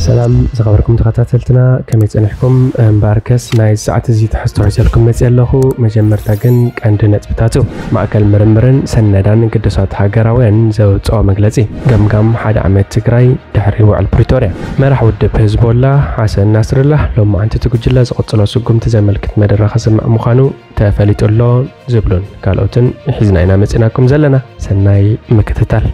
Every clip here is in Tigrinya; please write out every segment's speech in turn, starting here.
ሰላም ዝኸበርኩም ተኸታተልትና፣ ከመይ ጸኒሕኩም? እምበኣርከስ ናይ ሰዓት እዚ ትሕዝቶ ሒዘልኩም መጽእ ኣለኹ። መጀመርታ ግን ቀንዲ ነጥብታቱ። ማእከል ምርምርን ሰነዳን ግዱሳት ሃገራውያን ዘውጽኦ መግለጺ። ገምጋም ሓደ ዓመት ትግራይ ድሕሪ ውዕል ፕሪቶርያ። መራሕ ውድብ ህዝቦላ ሓሰን ናስርላህ ሎማዓንቲ እቲ ጉጅለ ዝቕጽሎ ስጉምቲ ዘመልክት መደረ ከስምዕ ምዃኑ ተፈሊጡ ኣሎ ዝብሉን ካልኦትን ሒዝና ኢና መጺናኩም ዘለና። ሰናይ ምክትታል።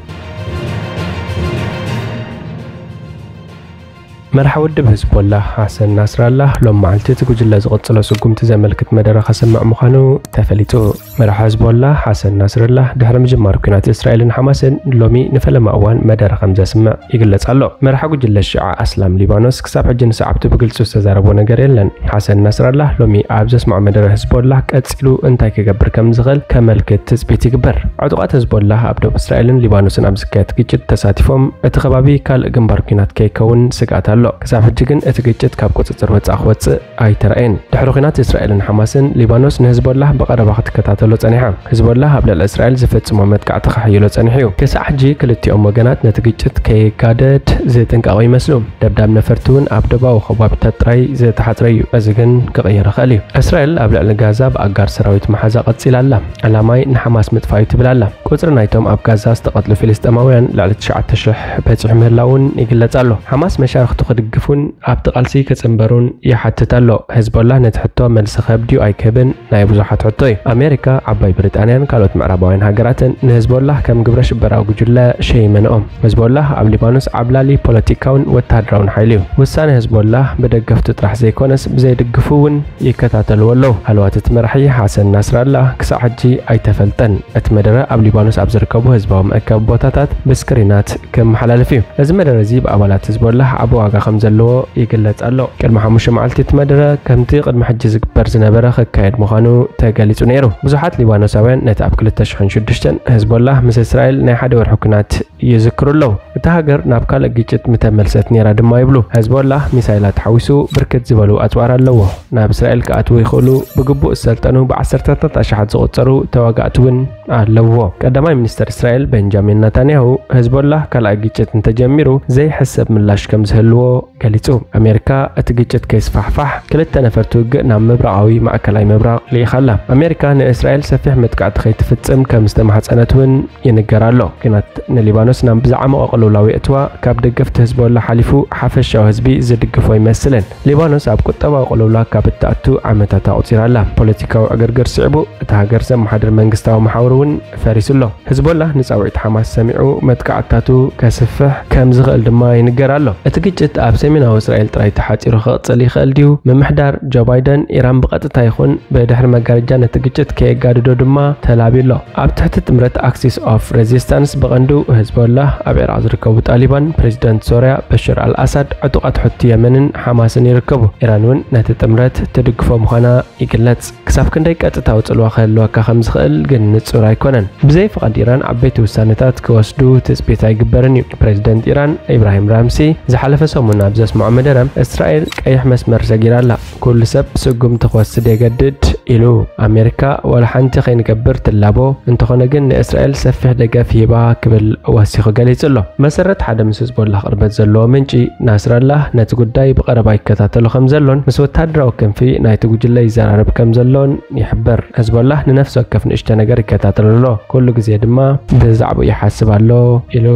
መራሕ ውድብ ህዝቦላ ሓሰን ናስራላህ ሎም መዓልቲ እቲ ጉጅለ ዝቕጽሎ ስጉምቲ ዘመልክት መደረ ከስምዕ ምዃኑ ተፈሊጡ። መራሕ ህዝቦላ ሓሰን ናስራላህ ድሕሪ ምጅማር ኲናት እስራኤልን ሓማስን ሎሚ ንፈለማ እዋን መደረ ከም ዘስምዕ ይግለጽ ኣሎ። መራሕ ጉጅለ ሽዓ ኣስላም ሊባኖስ ክሳብ ሕጂ ንሰዓብቱ ብግልጹ ዝተዛረቦ ነገር የለን። ሓሰን ናስራላህ ሎሚ ኣብ ዘስምዖ መደረ ህዝቦላ ቀጺሉ እንታይ ክገብር ከም ዝኽእል ከመልክት ትጽቢት ይግበር። ዕጡቓት ህዝቦላ ኣብ ደቡብ እስራኤልን ሊባኖስን ኣብ ዝካየድ ግጭት ተሳቲፎም እቲ ከባቢ ካልእ ግንባር ኲናት ከይከውን ስግኣት ኣሎ። ክሳብ ሕጂ ግን እቲ ግጭት ካብ ቁጽጽር ወጻኢ ክወጽእ ኣይተራእየን። ድሕሪ ኲናት እስራኤልን ሓማስን ሊባኖስ ንህዝቦላ ብቐረባ ክትከታተሎ ጸኒሓ። ህዝቦላ ኣብ ልዕሊ እስራኤል ዝፈጽሞ መጥቃዕቲ ከሓይሎ ጸኒሑ እዩ። ክሳዕ ሕጂ ክልቲኦም ወገናት ነቲ ግጭት ከይጋደድ ዝጥንቀቑ ይመስሉ። ደብዳብ ነፈርቲ እውን ኣብ ደቡባዊ ከባቢታት ጥራይ ዝተሓጽረ እዩ። እዚ ግን ክቕየር ይኽእል እዩ። እስራኤል ኣብ ልዕሊ ጋዛ ብኣጋር ሰራዊት መሓዛ ቀጺላ ኣላ። ዕላማይ ንሓማስ ምጥፋእ እዩ ትብል ኣላ። ቁጽሪ ናይቶም ኣብ ጋዛ ዝተቐትሉ ፍልስጤማውያን ልዕሊ ትሽዓተ ሽሕ በጺሑ ምህላውን ይግለጽ ኣሎ። ሓማስ መሻርኽቱ ክድግፉን ኣብቲ ቃልሲ ክጽንበሩን ይሓትት ኣሎ። ህዝቦላህ ነቲ ሕቶ መልሲ ክህብ ድዩ ኣይክህብን ናይ ብዙሓት ሕቶ እዩ። ኣሜሪካ፣ ዓባይ ብሪጣንያን ካልኦት ምዕራባውያን ሃገራትን ንህዝቦላህ ከም ግብረ ሽበራዊ ጉጅለ ሸይመንኦም። ህዝቦላህ ኣብ ሊባኖስ ዓብላሊ ፖለቲካውን ወተሃደራውን ሓይሊ እዩ። ውሳነ ህዝቦላህ ብደገፍቱ ጥራሕ ዘይኮነስ ብዘይድግፉ እውን ይከታተልዎ ኣለዉ። ሃለዋት እቲ መራሒ ሓሰን ናስራላህ ክሳዕ ሕጂ ኣይተፈልጠን። እቲ መደረ ኣብ ሊባኖስ ኣብ ዝርከቡ ህዝባዊ መእከቢ ቦታታት ብስክሪናት ክመሓላለፍ እዩ። እዚ መደረ እዚ ብኣባላት ህዝቦላህ ዓቢ ዋጋ ከም ዘለዎ ይግለጽ ኣሎ። ቅድሚ ሓሙሽተ መዓልቲ እቲ መደረ ከምቲ ቅድሚ ሕጂ ዝግበር ዝነበረ ክካየድ ምዃኑ ተገሊጹ ነይሩ። ብዙሓት ሊባኖሳውያን ነቲ ኣብ ክልተ ሽሕን ሽዱሽተን ህዝቦላህ ምስ እስራኤል ናይ ሓደ ወርሒ ኲናት ይዝክሩ ኣለዉ። እታ ሃገር ናብ ካልእ ግጭት ምተመልሰት ነይራ ድማ ይብሉ። ህዝቦላህ ሚሳይላት ሓዊሱ ብርክት ዝበሉ ኣጽዋር ኣለዎ። ናብ እስራኤል ክኣትዉ ይኽእሉ፣ ብግቡእ ዝሰልጠኑ ብዓሰርተታት ኣሽሓት ዝቑጸሩ ተዋጋእቲ እውን ኣለዎ። ቀዳማይ ሚኒስተር እስራኤል ቤንጃሚን ናታንያሁ፣ ህዝቦላህ ካልኣይ ግጭት እንተጀሚሩ ዘይሕሰብ ምላሽ ከም ዝህልዎ ገሊጹ። ኣሜሪካ እቲ ግጭት ከይስፋሕፋሕ ክልተ ነፈርቲ ውግእ ናብ ምብራቓዊ ማእከላይ ምብራቕ ልኢኻ ኣላ። ኣሜሪካ ንእስራኤል ሰፊሕ መጥቃዕቲ ከይትፍጽም ከም ዝተማሕጸነት እውን ይንገር ኣሎ። ኲናት ንሊባኖስ ናብ ዝዓመቐ ቅልውላው የእትዋ፣ ካብ ደገፍቲ ህዝቦላ ሓሊፉ ሓፈሻዊ ህዝቢ ዝድግፎ ኣይመስልን። ሊባኖስ ኣብ ቁጠባዊ ቅልውላው ካብ እትኣቱ ዓመታት ኣቑጺራ ኣላ። ፖለቲካዊ ዕግርግር ስዒቡ፣ እታ ሃገር ዘመሓድር መንግስታዊ መሓውር እውን ፈሪሱ ኣሎ። ህዝቦላህ ንጻውዒት ሓማስ ሰሚዑ መጥቃዕትታቱ ከስፍሕ ከም ዝኽእል ድማ ይንገር ኣሎ። እቲ ግጭት ኣብ ሰሜናዊ እስራኤል ጥራይ ተሓጺሩ ክቕጽል ይኽእል ድዩ? ምምሕዳር ጆ ባይደን፣ ኢራን ብቐጥታ ይኹን ብድሕሪ መጋረጃ ነቲ ግጭት ከየጋድዶ ድማ ተላብዩ ኣሎ። ኣብ ትሕቲ ጥምረት ኣክሲስ ኦፍ ሬዚስታንስ ብቐንዱ ህዝቦላህ፣ ኣብ ዒራቕ ዝርከቡ ጣሊባን፣ ፕሬዚደንት ሶርያ በሽር ኣልኣሳድ፣ ዕጡቓት ሑቲ የመንን ሓማስን ይርከቡ። ኢራን እውን ነቲ ጥምረት ትድግፎ ምዃና ይግለጽ። ክሳብ ክንደይ ቀጥታዊ ጽልዋ ክህልወካ ከም ዝኽእል ግን ንጹር ኣይኮነን። ብዘይ ፍቓድ ኢራን ዓበይቲ ውሳነታት ክወስዱ ትጽቢት ኣይግበርን እዩ። ፕሬዚደንት ኢራን ኢብራሂም ራምሲ ዝሓለፈ ሰሙን ኣብ ዘስምዖ መደረ፣ እስራኤል ቀይሕ መስመር ሰጊራ ኣላ፣ ኩሉ ሰብ ስጉምቲ ክወስድ የገድድ ኢሉ። ኣሜሪካ ዋላ ሓንቲ ከይንገብር ትላቦ፣ እንተኾነ ግን ንእስራኤል ሰፊሕ ደገፍ ይህባ ክብል ወሲኹ ገሊጹ ኣሎ። መሰረት ሓደ ምስ ህዝቦላህ ቅርበት ዘለዎ ምንጪ፣ ናስራላህ ነቲ ጉዳይ ብቐረባ ይከታተሎ ከም ዘሎን ምስ ወታደራዊ ክንፊ ናይቲ ጉጅለ ይዘራረብ ከም ዘሎን ይሕበር። ህዝቦላህ ንነፍሲ ወከፍ ንእሽቶ ነገር ይከታተሎ ኣሎ፣ ኩሉ ግዜ ድማ ብዛዕባኡ ይሓስብ ኣሎ ኢሉ።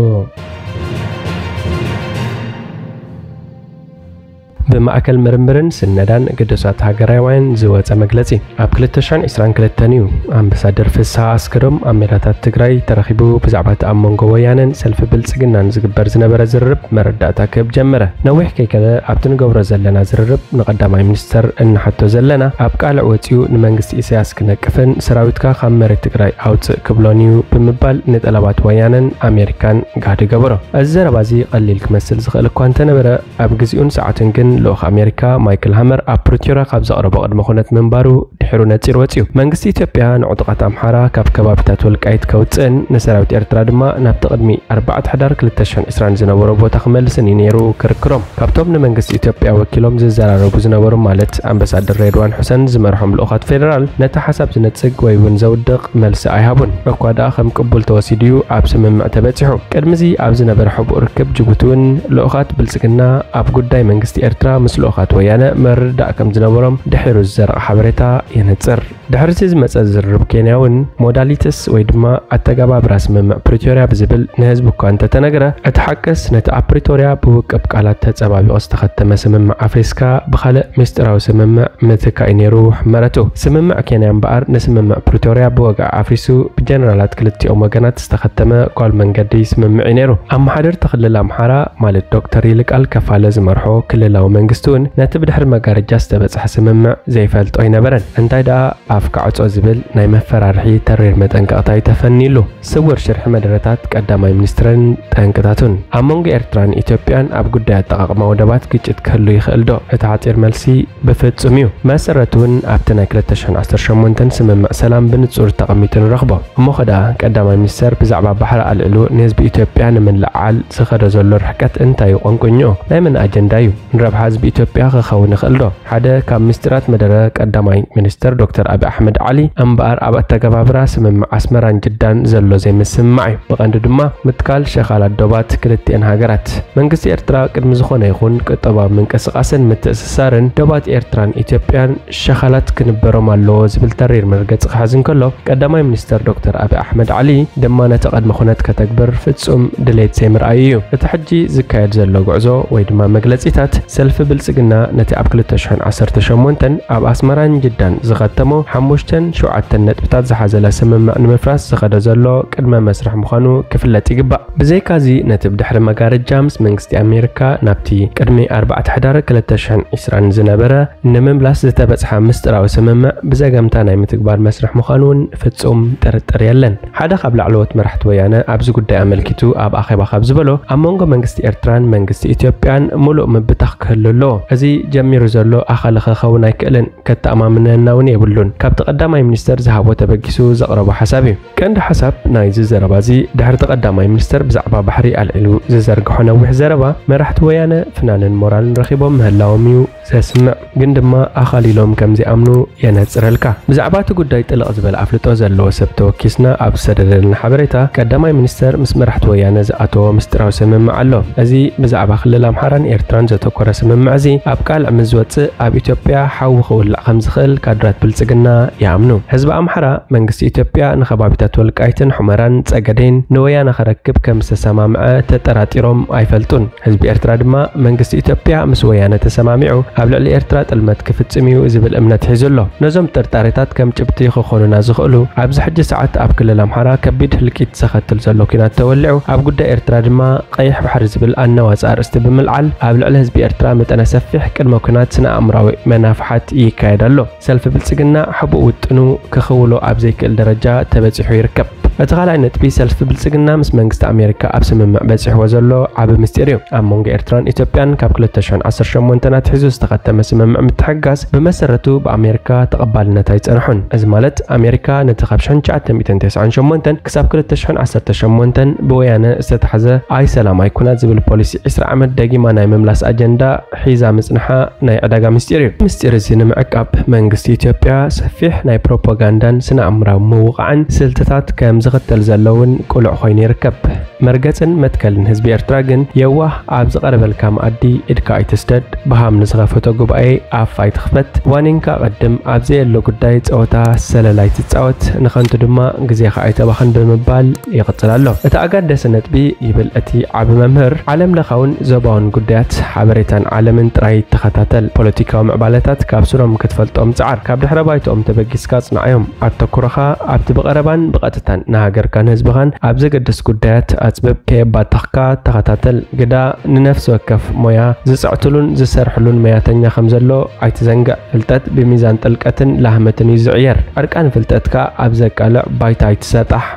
ብማእከል ምርምርን ስነዳን ግዱሳት ሃገራውያን ዝወጸ መግለጺ። ኣብ ክልተ ሽሕን ዕስራን ክልተን እዩ ኣምባሳደር ፍስሃ ኣስገዶም ኣብ ሜዳታት ትግራይ ተረኺቡ ብዛዕባ እቲ ኣብ መንጎ ወያነን ሰልፊ ብልጽግናን ዝግበር ዝነበረ ዝርርብ መረዳእታ ክህብ ጀመረ። ነዊሕ ከይከደ ኣብቲ ንገብሮ ዘለና ዝርርብ ንቀዳማይ ሚኒስተር እንሓቶ ዘለና ኣብ ቃልዕ ወጺኡ ንመንግስቲ ኢሳያስ ክነቅፍን ሰራዊትካ ካብ መሬት ትግራይ ኣውጽእ ክብሎን እዩ ብምባል ንጠለባት ወያነን ኣሜሪካን ጋህዲ ገበሮ። እዚ ዘረባ እዚ ቀሊል ክመስል ዝኽእል እኳ እንተነበረ ኣብ ግዜኡን ሰዓቱን ግን ልኡኽ ኣሜሪካ ማይክል ሃመር ኣብ ፕሪቶርያ ካብ ዘቕረቦ ቅድመ ኩነት ምንባሩ ድሒሩ ነጺሩ ወጺኡ። መንግስቲ ኢትዮጵያ ንዕጡቓት ኣምሓራ ካብ ከባቢታት ወልቃይት ከውጽእን ንሰራዊት ኤርትራ ድማ ናብቲ ቅድሚ ኣርባዕተ ሕዳር ክልተ ሽሕን ዕስራን ዝነበሮ ቦታ ክመልስን እዩ ነይሩ ክርክሮም። ካብቶም ንመንግስቲ ኢትዮጵያ ወኪሎም ዝዘራረቡ ዝነበሩ ማለት ኣምባሳደር ሬድዋን ሑሰን ዝመርሖም ልኡኻት ፌደራል ነቲ ሓሳብ ዝነጽግ ወይ እውን ዘውድቕ መልሲ ኣይሃቡን። እኳ ደኣ ከም ቅቡል ተወሲዱ እዩ ኣብ ስምምዕ ተበጺሑ። ቅድሚዚ ኣብ ዝነበረ ሕቡእ ርክብ ጅቡቲ እውን ልኡኻት ብልጽግና ኣብ ጉዳይ መንግስቲ ኤርትራ ምስ ልኡኻት ወያነ ምርድዳእ ከም ዝነበሮም ድሒሩ ዝዘረቐ ሓበሬታ የነጽር። ድሕሪዚ ዝመጸ ዝርርብ ኬንያ እውን ሞዳሊትስ ወይ ድማ ኣተገባብራ ስምምዕ ፕሪቶርያ ብዝብል ንህዝቢ እኳ እንተተነግረ፣ እቲ ሓቅስ ነቲ ኣብ ፕሪቶርያ ብውቅብ ቃላት ተጸባቢቑ ዝተኸተመ ስምምዕ ኣፍሪስካ ብኻልእ ምስጢራዊ ስምምዕ ምትካእ እዩ ነይሩ ሕመረቱ። ስምምዕ ኬንያ እምበኣር ንስምምዕ ፕሪቶርያ ብወግዒ ኣፍሪሱ ብጀነራላት ክልቲኦም ወገናት ዝተኸተመ ጓል መንገዲ ስምምዕ እዩ ነይሩ። ኣመሓደርቲ ክልል ኣምሓራ ማለት ዶክተር ይልቃል ከፋለ ዝመርሖ ክልላዊ መንግስቲ እውን ነቲ ብድሕሪ መጋረጃ ዝተበጽሐ ስምምዕ ዘይፈልጦ ኣይነበረን። እንታይ ደኣ ኣፍካ ዕጾ ዝብል ናይ መፈራርሒ ተሪር መጠንቀቕታ እዩ ተፈንዩሉ። ስውር ሽርሒ መደረታት ቀዳማይ ሚኒስትርን ጠንቅታቱን። ኣብ መንጎ ኤርትራን ኢትዮጵያን ኣብ ጉዳይ ኣጠቓቕማ ወደባት ግጭት ክህሉ ይኽእል ዶ? እቲ ሓጺር መልሲ ብፍጹም እዩ። መሰረቱ እውን ኣብቲ ናይ ክልተ ሽሕን ዓሰርተ ሸሞንተን ስምምዕ ሰላም ብንጹር ተቐሚጡ ንረኽቦ። እሞ ኸዳ ቀዳማይ ሚኒስተር ብዛዕባ ባሕሪ ኣልዕሉ ንህዝቢ ኢትዮጵያ ንምልዕዓል ዝኸዶ ዘሎ ርሕቀት እንታይ እዩ? ቋንቋ ናይ መን ኣጀንዳ እዩ? ንረብሓ ህዝቢ ኢትዮጵያ ክኸውን ይኽእል ዶ? ሓደ ካብ ምስጢራት መደረ ቀዳማይ ሚኒስተር ዶክተር ኣብይ ኣሕመድ ዓሊ እምበኣር ኣብ ኣተገባብራ ስምምዕ ኣስመራን ጅዳን ዘሎ ዘይምስምማዕ እዩ። ብቐንዱ ድማ ምትካል ሸኻላት ዶባት ክልቲአን ሃገራት። መንግስቲ ኤርትራ ቅድሚ ዝኾነ ይኹን ቁጠባዊ ምንቅስቓስን ምትእስሳርን ዶባት ኤርትራን ኢትዮጵያን ሸኻላት ክንበሮም ኣለዎ ዝብል ተሪር መርገጺ ክሕዝ እንከሎ፣ ቀዳማይ ሚኒስተር ዶክተር ኣብይ ኣሕመድ ዓሊ ድማ ነቲ ቅድመ ኩነት ከተግብር ፍጹም ድሌት ዘይምርኣዩ እዩ። እቲ ሕጂ ዝካየድ ዘሎ ጉዕዞ ወይ ድማ መግለጺታት ሰልፊ ብልጽግና ነቲ ኣብ ክልተ ሽሕን ዓሰርተ ሸሞንተን ኣብ ኣስመራን ጅዳን ዝኸተሞ ሓሙሽተን ሸውዓተን ነጥብታት ዝሓዘለ ስምምዕ ንምፍራስ ዝኸደ ዘሎ ቅድመ መስርሕ ምዃኑ ክፍለጥ ይግባእ። ብዘይካዚ ነቲ ብድሕሪ መጋረጃ ምስ መንግስቲ ኣሜሪካ ናብቲ ቅድሚ ኣርባዕተ ሕዳር ክልተ ሽሕን ዕስራን ዝነበረ ንምምላስ ዝተበጽሐ ምስጢራዊ ስምምዕ ብዘገምታ ናይ ምትግባር መስርሕ ምዃኑ እውን ፍጹም ጥርጥር የለን። ሓደ ካብ ላዕለዎት መራሕቲ ወያነ ኣብዚ ጉዳይ ኣመልኪቱ ኣብ ኣኼባ ካብ ዝበሎ፣ ኣብ መንጎ መንግስቲ ኤርትራን መንግስቲ ኢትዮጵያን ምሉእ ምብታኽ ክህሉ ኣለዎ። እዚ ጀሚሩ ዘሎ ኣኻሊ ክኸውን ኣይክእልን፣ ከተኣማምነና እውን የብሉን። ካብቲ ቀዳማይ ሚኒስተር ዝሃቦ ተበጊሱ ዘቕረቦ ሓሳብ እዩ። ቀንዲ ሓሳብ ናይዚ ዘረባ እዚ ድሕሪ እቲ ቀዳማይ ሚኒስተር ብዛዕባ ባሕሪ ኣልዒሉ ዝዘርግሖ ነዊሕ ዘረባ፣ መራሕቲ ወያነ ፍናንን ሞራልን ረኺቦም ምህላዎም እዩ ዘስምዕ። ግን ድማ ኣኻሊሎም ከም ዘይኣምኑ የነጽረልካ። ብዛዕባ እቲ ጉዳይ ጥልቕ ዝበለ ኣፍልጦ ዘለዎ ሰብ ተወኪስና ኣብ ዝሰደደልና ሓበሬታ፣ ቀዳማይ ሚኒስተር ምስ መራሕቲ ወያነ ዝኣተዎ ምስጢራዊ ስምምዕ ኣሎ። እዚ ብዛዕባ ክልል ኣምሓራን ኤርትራን ዘተኮረ ስምምዕ እዚ ኣብ ቃልዕ ምስ ዝወጽእ ኣብ ኢትዮጵያ ሓዊ ክውላዕ ከም ዝኽእል ካድራት ብልጽግና ይኣምኑ። ህዝቢ ኣምሓራ መንግስቲ ኢትዮጵያ ንከባቢታት ወልቃይትን ሑመራን ጸገዴን ንወያነ ከረክብ ከም ዝተሰማምዐ ተጠራጢሮም ኣይፈልጡን። ህዝቢ ኤርትራ ድማ መንግስቲ ኢትዮጵያ ምስ ወያነ ተሰማሚዑ ኣብ ልዕሊ ኤርትራ ጥልመት ክፍጽም እዩ ዝብል እምነት ሒዙ ኣሎ። ነዞም ጥርጣሬታት ከም ጭብጢ ክኾኑና ዝኽእሉ፣ ኣብዚ ሕጂ ሰዓት ኣብ ክልል ኣምሓራ ከቢድ ህልቂት ዘኸትል ዘሎ ኲናት ተወሊዑ፣ ኣብ ጉዳይ ኤርትራ ድማ ቀይሕ ባሕሪ ዝብል ኣነዋጽ ኣርእስቲ ብምልዓል ኣብ ልዕሊ ህዝቢ ኤርትራ መጠነ ሰፊሕ ቅድመ ኲናት ስነ ኣእምራዊ መናፍሓት ይካየድ ኣሎ። ሰልፊ ብልጽግና ሕቡእ ውጥኑ ክኽውሎ ኣብ ዘይክእል ደረጃ ተበጺሑ ይርከብ። እቲ ካልኣይ ነጥቢ፣ ሰልፊ ብልጽግና ምስ መንግስቲ ኣሜሪካ ኣብ ስምምዕ በጺሕዎ ዘሎ ዓቢ ምስጢር እዩ። ኣብ መንጎ ኤርትራን ኢትዮጵያን ካብ ክልተ ሽሕን ዓሰርተ ሸሞንተን ኣትሒዙ ዝተኸተመ ስምምዕ ምትሕግጋዝ ብመሰረቱ ብኣሜሪካ ተቐባልነት ኣይጸንሖን። እዚ ማለት ኣሜሪካ ነቲ ካብ ሽሕን ትሽዓተ ሚእትን ተስዓን ሸሞንተን ክሳብ ክልተ ሽሕን ዓሰርተ ሸሞንተን ብወያነ ዝተታሕዘ ኣይ ሰላም ኣይ ኩናት ዝብል ፖሊሲ ዕስራ ዓመት ደጊማ ናይ ምምላስ ኣጀንዳ ሒዛ ምጽንሓ ናይ ዕዳጋ ምስጢር እዩ። ምስጢር እዚ ንምዕቃብ መንግስቲ ኢትዮጵያ ሰፊሕ ናይ ፕሮፓጋንዳን ስነ ኣእምራዊ ምውቓዕን ስልትታት ከም ዝኽተል ዘሎ እውን ቅሉዕ ኮይኑ ይርከብ። መርገጽን መትከልን ህዝቢ ኤርትራ ግን የዋህ ኣብ ዝቐረበልካ መኣዲ ኢድካ ኣይትስደድ፣ ብሃም ንዝኸፈቶ ጉባኤ ኣፍ ኣይትኽፈት፣ ዋኒንካ ቀድም ኣብ ዘየሎ ጉዳይ ጸወታ ሰለል ኣይትጻወት፣ ንኸንቱ ድማ ግዜኻ ኣይተባኽን ብምባል ይቕጽል ኣሎ። እቲ ኣገዳሲ ነጥቢ ይብል እቲ ዓቢ መምህር፣ ዓለም ለኻውን ዞባውን ጉዳያት ሓበሬታን ዓለምን ጥራይ ተኸታተል። ፖለቲካዊ ምዕባለታት ካብ ስሮም ክትፈልጦም ጽዓር። ካብ ድሕረ ባይትኦም ተበጊስካ ጽንዓዮም። ኣተኩሮኻ ኣብቲ ብቐረባን ብቐጥታን ንሃገርካን ህዝብኻን ኣብ ዘገድስ ጉዳያት ኣጽብብ። ከየባተኽካ ተኸታተል። ግዳ ንነፍሲ ወከፍ ሞያ ዝጽዕትሉን ዝሰርሕሉን መያተኛ ከም ዘሎ ኣይትዘንግዕ። ፍልጠት ብሚዛን ጥልቀትን ላህመትን እዩ ዝዕየር። ዕርቃን ፍልጠትካ ኣብ ዘቃልዕ ባይታ ኣይትሰጣሕ።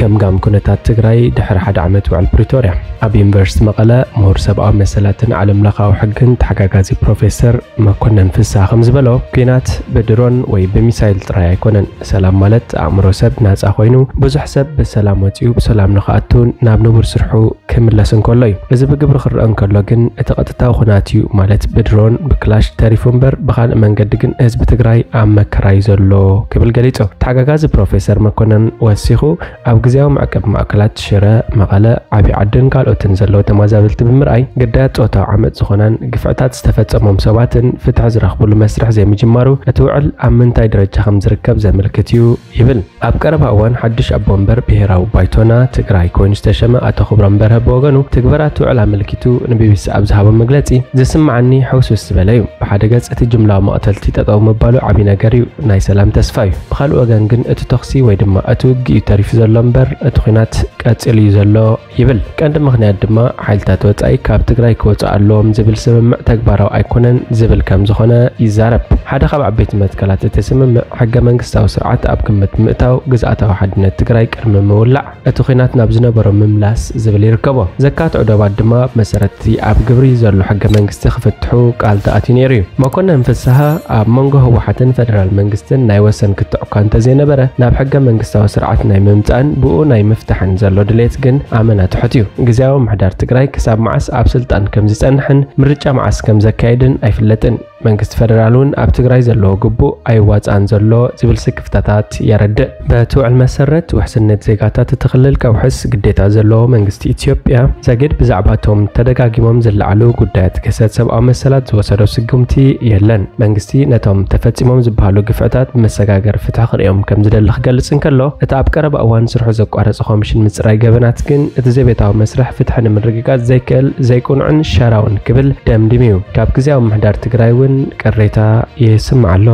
ገምጋም ኩነታት ትግራይ ድሕሪ ሓደ ዓመት ውዕል ፕሪቶርያ። ኣብ ዩኒቨርሲቲ መቐለ ምሁር ሰብኣዊ መሰላትን ዓለም ለኻዊ ሕግን ተሓጋጋዚ ፕሮፌሰር መኮነን ፍስሃ ከም ዝበሎ፣ ኲናት ብድሮን ወይ ብሚሳይል ጥራይ ኣይኮነን። ሰላም ማለት ኣእምሮ ሰብ ናጻ ኮይኑ፣ ብዙሕ ሰብ ብሰላም ወጺኡ ብሰላም ንኽኣቱ ናብ ንቡር ስርሑ ክምለስ እንከሎ እዩ። እዚ ብግብሪ ክረአ እንከሎ ግን እቲ ቀጥታዊ ኩናት እዩ፣ ማለት ብድሮን ብክላሽ ተሪፉ እምበር ብኻልእ መንገዲ ግን ህዝቢ ትግራይ ኣብ መከራ እዩ ዘሎ ክብል ገሊጹ። ተሓጋጋዚ ፕሮፌሰር መኮነን ወሲኹ፣ ኣብ ግዜያዊ መዕቀቢ ማእከላት ሽረ፣ መቐለ፣ ዓብዪ ዓድን ካልኦትን ዘለዉ ተመዛበልቲ ብምርኣይ፣ ግዳያት ጾታዊ ዓመጽ ዝኾናን ግፍዕታት ዝተፈጸሞም ሰባትን ፍትሒ ዝረኽብሉ መስርሕ ዘይምጅማሩ እቲ ውዕል ኣብ ምንታይ ደረጃ ከም ዝርከብ ዘመልክት እዩ ይብል። ኣብ ቀረባ እዋን ሓድሽ ኣቦ ወንበር ብሄራዊ ባይቶና ትግራይ ኮይኑ ዝተሸመ ኣቶ ክብሮም በርሀ ብወገኑ፣ ትግበራ እቲ ውዕል ኣመልኪቱ ንቢቢሲ ኣብ ዝሃቦ መግለጺ፣ ዝስምዓኒ ሕውስውስ ዝበለ እዩ። ብሓደ ገጽ እቲ ጅምላዊ መቕተልቲ ጠጠው ምባሉ ዓብዪ ነገር እዩ፣ ናይ ሰላም ተስፋ እዩ። ብኻልእ ወገን ግን እቲ ተኹሲ ወይ ድማ እቲ ውግእ እዩ ተሪፉ ዘሎ እምበር፣ እቲ ኲናት ቀጺሉ እዩ ዘሎ ይብል። ቀንዲ ምኽንያት ድማ ሓይልታት ወጻኢ ካብ ትግራይ ክወጹ ኣለዎም ዝብል ስምምዕ ተግባራዊ ኣይኮነን ዝብል ከም ዝኾነ ይዛረብ። ሓደ ካብ ዓበይቲ መትከላት እቲ ስምምዕ፣ ሕገ መንግስታዊ ስርዓት ኣብ ግምት ምእታው፣ ግዝኣታዊ ሓድነት ትግራይ ቅድሚ ምውላዕ፣ እቲ ኲናት ናብ ዝነበሮ ምምላስ ዝብል ይርከቦ። ዘካትዑ ደባት ድማ ብመሰረት እቲ ኣብ ግብሪ ዘሎ ሕገ መንግስቲ ክፍትሑ ቃል ተኣትዩ ነይሩ እዩ። መኮነን ፍስሃ፣ ኣብ መንጎ ህወሓትን ፌደራል መንግስትን ናይ ወሰን ክትዕ እኳ እንተዘይነበረ፣ ናብ ሕገ መንግስታዊ ስርዓት ናይ ምምጻእን ብኡ ናይ ምፍታሕን ዘሎ ድሌት ግን ኣመና ትሑት እዩ። ግዝያዊ ምምሕዳር ትግራይ ክሳብ መዓስ ኣብ ስልጣን ከም ዝጸንሕን ምርጫ መዓስ ከም ዘካየድን ኣይፍለጥን። መንግስቲ ፌደራል እውን ኣብ ትግራይ ዘለዎ ግቡእ ኣይዋጻእን ዘሎ ዝብል ስክፍታታት የረድእ። በቲ ውዕል መሰረት፣ ውሕስነት ዜጋታት እቲ ክልል ከውሕስ ግዴታ ዘለዎ መንግስቲ ኢትዮጵያ፣ ዘግድ ብዛዕባ እቶም ተደጋጊሞም ዝለዓሉ ጉዳያት ግህሰት ሰብኣዊ መሰላት ዝወሰዶ ስጉምቲ የለን። መንግስቲ ነቶም ተፈጺሞም ዝበሃሉ ግፍዕታት ብመሰጋገሪ ፍትሒ ክርእዮም ከም ዝደሊ ክገልጽ እንከሎ፣ እቲ ኣብ ቀረባ እዋን ስርሑ ዘቋረጸ ኮሚሽን ምጽራይ ገበናት ግን እቲ ዘቤታዊ መስርሕ ፍትሒ ንምርግጋጽ ዘይክእል፣ ዘይቅኑዕን ሸራውን ክብል ደምዲሙ እዩ። ካብ ግዝያዊ ምምሕዳር ትግራይ እውን ቅሬታ ይስማዕ ኣሎ።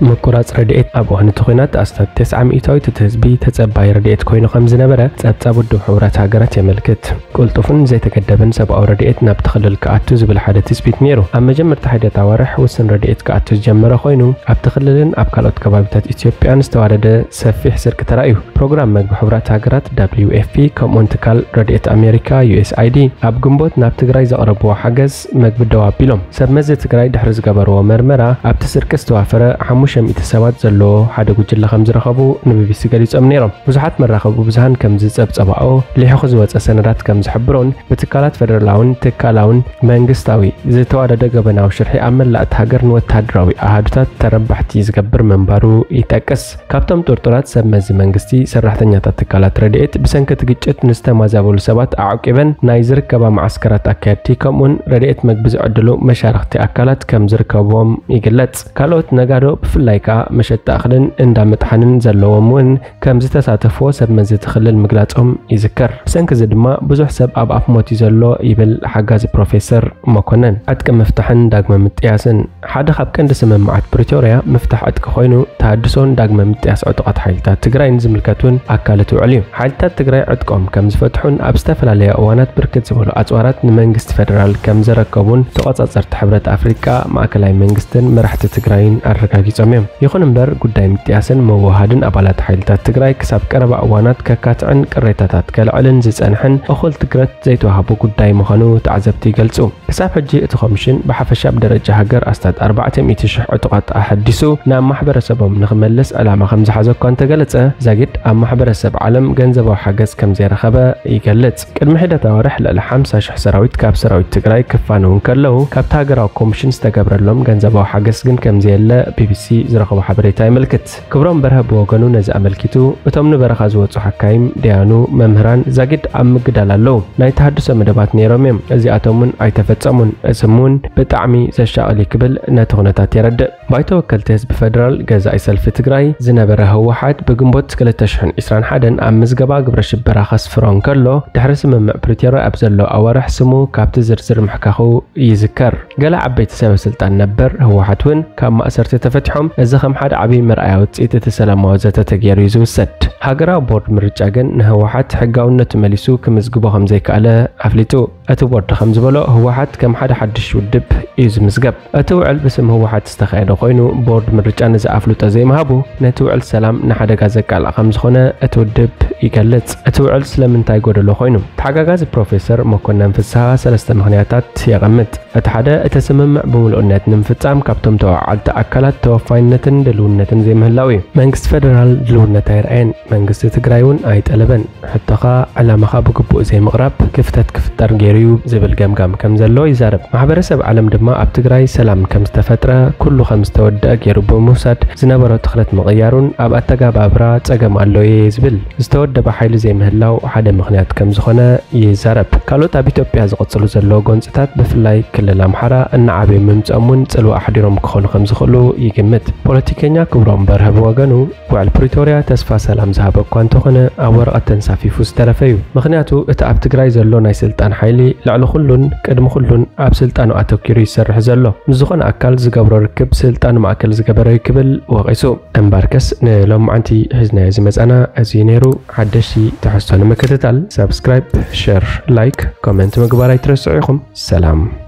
ምቁራጽ ረድኤት። ኣብ እዋን እቲ ኲናት ኣስታት ተስዓ ሚእታዊት እቲ ህዝቢ ተጸባይ ረድኤት ኮይኑ ከም ዝነበረ ጸብጻብ ውድብ ሕቡራት ሃገራት የመልክት። ቅልጡፍን ዘይተገደበን ሰብኣዊ ረድኤት ናብቲ ክልል ክኣቱ ዝብል ሓደ ትጽቢት ነይሩ። ኣብ መጀመርታ ሒደት ኣዋርሕ ውስን ረድኤት ክኣቱ ዝጀመረ ኮይኑ፣ ኣብቲ ክልልን ኣብ ካልኦት ከባቢታት ኢትዮጵያን ዝተዋደደ ሰፊሕ ስርቂ ተራእዩ። ፕሮግራም መግቢ ሕቡራት ሃገራት፣ ደብሊዩ ኤፍ ፒ፣ ከምኡውን ትካል ረድኤት ኣሜሪካ፣ ዩ ኤስ ኣይ ዲ፣ ኣብ ግንቦት ናብ ትግራይ ዘቕረብዎ ሓገዝ መግቢ ደው ኣቢሎም። ሰብ መዚ ትግራይ ድሕሪ ዝገበርዎ መርመራ፣ ኣብቲ ስርቂ ዝተዋፈረ ሓሙሽተ ሚእቲ ሰባት ዘለዎ ሓደ ጉጅለ ከም ዝረኸቡ ንቢቢሲ ገሊጾም ነይሮም። ብዙሓት መራኸቢ ብዙሃን ከም ዝጸብጸባኦ፣ ሊሑኹ ዝወጸ ሰነዳት ከም ዝሕብሮን ብትካላት ፌደራላውን ትካላውን መንግስታዊ ዝተዋደደ ገበናዊ ሽርሒ ኣብ መላእ እታ ሃገር ንወተሃደራዊ ኣሃዱታት ተረባሕቲ ዝገብር ምንባሩ ይጠቅስ። ካብቶም ጥርጡራት ሰብ መዚ መንግስቲ፣ ሰራሕተኛታት ትካላት ረድኤት፣ ብሰንኪ እቲ ግጭት ንዝተማዛበሉ ሰባት ኣዕቂበን ናይ ዝርከባ መዓስከራት ኣካየድቲ፣ ከምኡውን ረድኤት መግቢ ዝዕድሉ መሻርኽቲ ኣካላት ከም ዝርከብዎም ይግለጽ። ካልኦት ነጋዶ፣ ብፍላይ ከኣ መሸጣ እኽልን እንዳ መጥሓንን ዘለዎም እውን ከም ዝተሳተፍዎ ሰብ መዚ እቲ ክልል ምግላጾም ይዝከር። ብሰንኪ እዚ ድማ ብዙሕ ሰብ ኣብ ኣፍ ሞት እዩ ዘሎ ይብል ሓጋዚ ፕሮፌሰር መኮነን። ዕጥቂ ምፍታሕን ዳግመ ምጥያስን። ሓደ ካብ ቀንዲ ስምምዓት ፕሪቶርያ ምፍታሕ ዕጥቂ ኮይኑ፣ ተሃድሶን ዳግመ ምጥያስ ዕጡቓት ሓይልታት ትግራይን ዝምልከት እውን ኣካል እቲ ውዕል እዩ። ሓይልታት ትግራይ ዕጥቆም ከም ዝፈትሑን ኣብ ዝተፈላለያ እዋናት ብርክት ዝበሉ ኣጽዋራት ንመንግስቲ ፌደራል ከም ዘረከቡን ተቖጻጸርቲ ሕብረት ኣፍሪቃ፣ ማእከላይ መንግስትን መራሕቲ ትግራይን ኣረጋጊጾም እዮም። ይኹን እምበር፣ ጉዳይ ምጥያስን ምውህሃድን ኣባላት ሓይልታት ትግራይ ክሳብ ቀረባ እዋናት ከካትዕን ቅሬታታት ከልዕልን ዝጸንሐን እኹል ትኩረት ዘይተዋህቦ ጉዳይ ምዃኑ ተዓዘብቲ ይገልጹ። ክሳብ ሕጂ እቲ ኮሚሽን ብሓፈሻ ብደረጃ ሃገር ኣስታት ኣርባዕተ ሚእቲ ሽሕ ዕጡቓት ኣሐዲሱ ናብ ማሕበረሰቦም ንኽመልስ ዕላማ ከም ዝሓዘ እኳ እንተገለጸ፣ ዛጊድ ኣብ ማሕበረሰብ ዓለም ገንዘባዊ ሓገዝ ከም ዘይረኸበ ይገልጽ። ቅድሚ ሒደት ኣዋርሕ ልዕሊ ሓምሳ ሽሕ ሰራዊት ካብ ሰራዊት ትግራይ ክፋነዉ እንከለዉ፣ ካብቲ ሃገራዊ ኮሚሽን ዝተገብረሎም ገንዘባዊ ሓገዝ ግን ከም ዘየለ ቢቢሲ ዝረኸቦ ሓበሬታ የመልክት። ክብሮም በርሀ ብወገኑ ነዚ ኣመልኪቱ፣ እቶም ንበረኻ ዝወጹ ሓካይም፣ ደያኑ፣ መምህራን ዛጊድ ኣብ ምግዳል ኣለዉ። ናይ ተሃድሶ መደባት ነይሮም እዮም፣ እዚኣቶም እውን ኣይተፈጸሙን። እዚ እውን ብጣዕሚ ዘሻቕል እዩ ክብል ነቲ ኩነታት የረድእ። ባይቶ ወከልቲ ህዝቢ ፌደራል፣ ገዛኢ ሰልፊ ትግራይ ዝነበረ ህወሓት፣ ብግንቦት ክልተ ሽሕን ዕስራን ሓደን ኣብ ምዝገባ ግብረ ሽበራ ከስፍሮ እንከሎ፣ ድሕሪ ስምምዕ ፕሪቶርያ ኣብ ዘሎ ኣዋርሕ ስሙ ካብቲ ዝርዝር ምሕካኹ ይዝከር። ገለ ዓበይቲ ሰበ ስልጣን ነበር ህወሓት እውን ካብ ማእሰርቲ ተፈቲሖም። እዚ ከም ሓደ ዓብዪ መርኣያ ውፅኢት እቲ ሰላማዊ ዘተ ተገይሩ እዩ ዝውሰድ። ሃገራዊ ቦርድ ምርጫ ግን ንህወሓት ሕጋውነቱ መሊሱ ክምዝግቦ ከም ዘይከኣለ ኣፍሊጡ። እቲ ቦርድ ከም ዝበሎ ህወሓት ከም ሓደ ሓድሽ ውድብ እዩ ዝምዝገብ። እቲ ውዕል ብስም ህወሓት ዝተኻየደ ኮይኑ ቦርድ ምርጫ ነዚ ኣፍልጦ ዘይምሃቡ ነቲ ውዕል ሰላም ንሓደጋ ዘቃልዕ ከም ዝኾነ እቲ ውድብ ይገልጽ። እቲ ውዕል ስለምንታይ ጎደሎ ኮይኑ? ተሓጋጋዚ ፕሮፌሰር መኮነን ፍስሃ ሰለስተ ምኽንያታት የቐምጥ። እቲ ሓደ እቲ ስምምዕ ብምሉእነት ንምፍጻም ካብቶም ተወዓልቲ ኣካላት ተወፋይነትን ድልውነትን ዘይምህላው እዩ። መንግስቲ ፌደራል ድልውነት ኣይረኣየን። መንግስቲ ትግራይ እውን ኣይጠለበን። ሕቶኻ ዕላማኻ ብግቡእ ዘይምቕራብ ክፍተት ክፍጠር ገይሩ እዩ ዝብል ገምጋም ከም ዘሎ ይዛረብ። ማሕበረሰብ ዓለም ድማ ኣብ ትግራይ ሰላም ከም ዝተፈጥረ ኩሉ ከም ዝተወደአ ገይሩ ብምውሳድ ዝነበሮ ትኽለት ምቕያሩን ኣብ ኣተገባብራ ጸገም ኣሎ እየ ዝብል ዝተወደበ ሓይሊ ዘይምህላው ሓደ ምኽንያት ከም ዝኾነ ይዛረብ። ካልኦት ኣብ ኢትዮጵያ ዝቕጽሉ ዘለዉ ጎንጽታት ብፍላይ ክልል ኣምሓራ እናዓበዩ ምምጽኦም እውን ጽልዋ ኣሕዲሮም ክኾኑ ከም ዝኽእሉ ይግምት። ፖለቲከኛ ክብሮም በርሀ ብወገኑ ውዕል ፕሪቶርያ ተስፋ ሰላም ዝሃበ እኳ እንተኾነ ኣብ ወረቐት ተንሳፊፉ ዝተረፈ እዩ። ምኽንያቱ እቲ ኣብ ትግራይ ዘሎ ናይ ስልጣን ሓይሊ ልዕሊ ኩሉን ቅድሚ ኩሉን ኣብ ስልጣኑ ኣተኪሩ ይሰርሕ ዘሎ። ምስ ዝኾነ ኣካል ዝገብሮ ርክብ ስልጣኑ ማእከል ዝገበረ እዩ ክብል ወቒሱ። እምበርከስ ንሎማዓንቲ ሒዝናዮ ዝመጻና እዚ ነይሩ። ሓደሽቲ ትሕዝቶ ንምክትታል ሳብስክራይብ፣ ሸር፣ ላይክ፣ ኮመንት ምግባር ኣይትረስዑ ኢኹም። ሰላም።